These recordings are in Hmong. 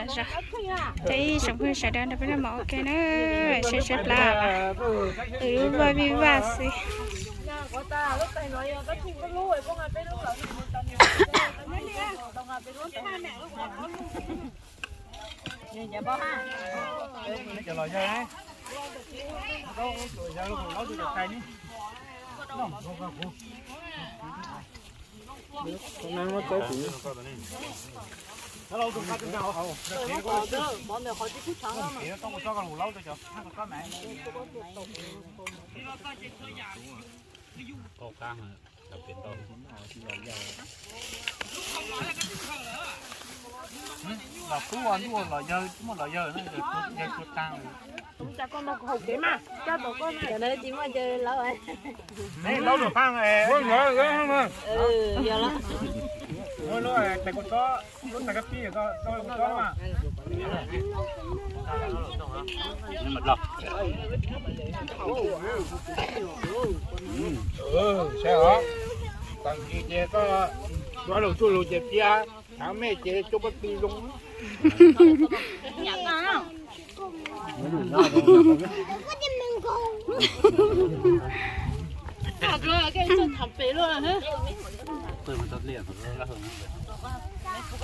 Cov ib tsoom phooj ywg sawv daws nrog peb noj mov ua ke na, sawv sawv plaws, wb vaj vij vaj xwb. Los kub ua ntuj los yawg, muaj los yawg na, yawg tua tag. Kuv cov koj no kuv haus kev mas, coj tau koj mas. Cov no tsis muaj ces lawv. Laub tus phaaj, yog lawm. Muaj lub tais kua txob, lub tais kab pib, koj kua txob mas. Saib os, tag kis ces koj ua lus txuj lus ces piav, thav mej ces coj pob tw zoo.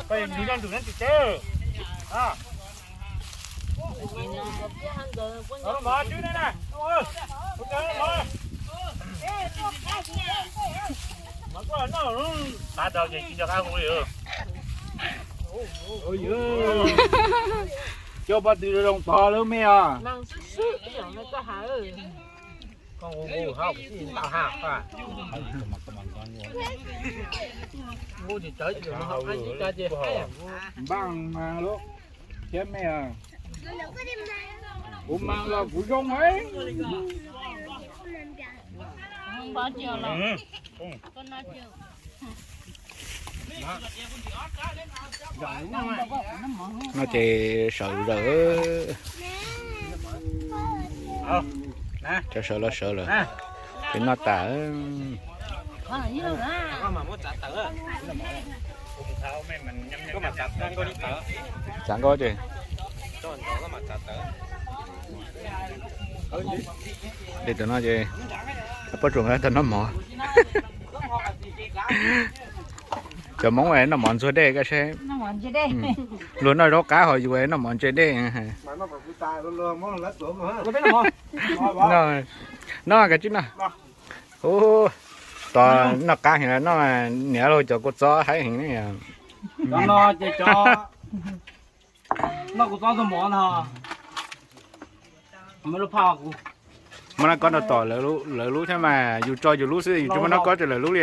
Koj nrug nyob nrug neb tis teb. Qab tau ces tsis nco qab hu li. Coj pob tw zoo tog lub me os. Npaaj mas lub thiab me, kuv mas los kuv zoo. No ces sawv daws, cov sawv los sawv lawm, ces noj tas. Txav nkauj ces, li tus no ces, poj tsuas nkawd tau noj mov. Cov Hmoob noj mov ntxuag dej koj saib. Luag noj zaub qab ho yus noj mov ntse dej. Noj, koj tsis noj. Tos noj qab heev, noj niam lauj cov kua txob haib heev ne. Muab noj kob rau tom lawv lub thiab mas, yus tso yus lub xwb, yus tsis muab noj kob rau lawv lub li.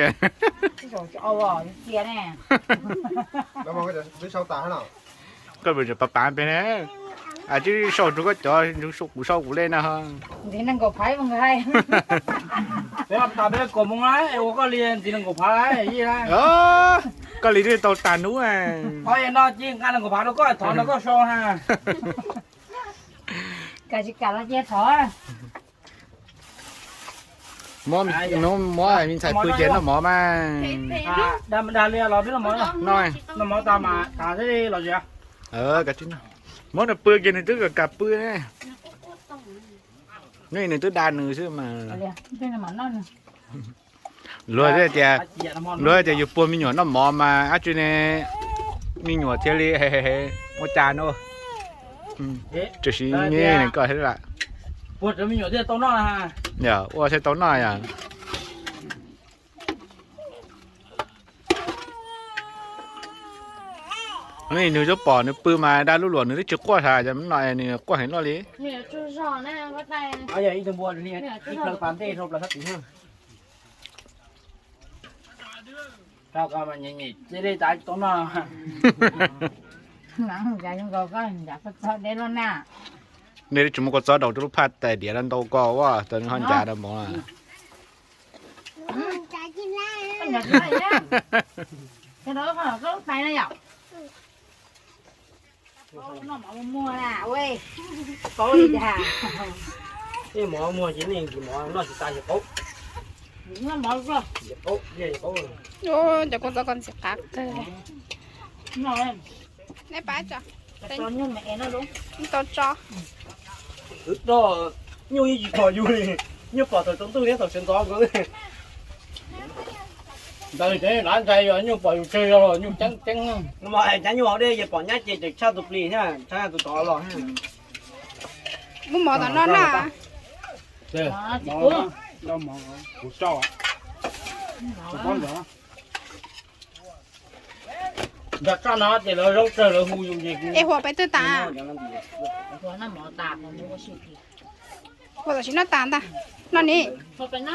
Koj pab pab pem na, tsis sau rau koj cov, kuv sau kuv li na. Koj li twb tau tag nub. Muab, muab me ntxhais pw ces noj mov mas. Noj, muab nws pw ces nws twb kam kam pw ne. Nws, nws twb da nws xwb mas. Luag tias, luag tias yus puag me nyuam noj mov mas dab tsi ne, me nyuam thiaj li ua cas no. Tsis siv nyiaj koj thiab lam. Yog ua thiaj tau noj yog. Nws twb pom nws pw mas da lub luam nws twb tsis quaj has, no nws quaj heev loj li. Nej tsis muab kua txob daus rau lub phaj tais diav no ntau ko ua tau nws ho ncav da mov. Cov kua txob ko ntxim qab kawg. Nej pab tso. Tau tso. Nyuj yeej tsis pom yus li, nyuj pom thaum tsaus ntuj thiab thaum sawv ntxov nkaus. Ntawd ces lav ntsais yog nyuj pom yus tsawg yog los nyuj ceeb ceeb. Cov nyuj hauv dej ces pom nyab ces tseem tshaj tus plis thiab tshaj tus tod los. Muab mov tom no na. Nrog tso no ces lawv zaub tsawg lawv hu yus ces. Es Huas peb twb tas. Huas tam sim no tas ntag. No ni. Huas tuaj no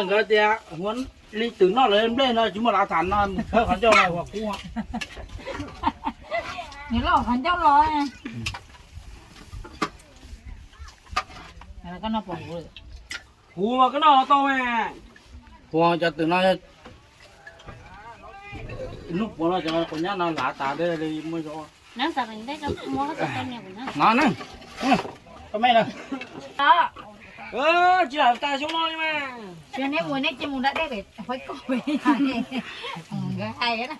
nkawd tias Huas li twm noj lawv nplej no tsis muaj lav tham no khawb qhov ncauj no Huas kub. Nws loj qhov ncauj los. Huas koj noj tau. Huas cov twm no, hnub puav no cov quav nyab no lav tas li muaj zog. No ne, koj me na. Tsis lam tas xyoo no li mas. Neb mus neb cia mus nram dej pem Huaib Kaug. Nkawd hais na.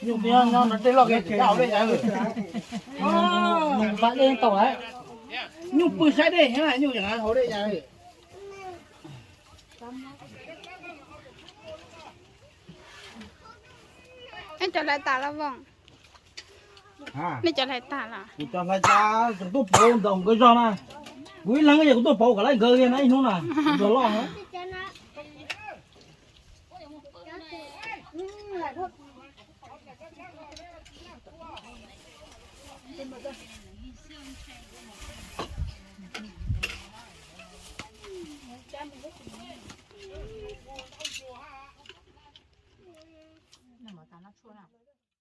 Nyuj tias nyob no dej loj kev tsis hauv dej cas. Nws npam dej tau lawm. Nyuj pw saib dej heev na, nyuj yeej hauv dej cas. Nej cov hlais tas los Voos? Nej cov hlais tas los? Kuv cov hlais tas tseem tuaj pauv ntawm nkawd zog na. Kuv ib leeg ces kuv tuaj pauv kom lawv nkawd na ib hnub na, kuv zog loj na.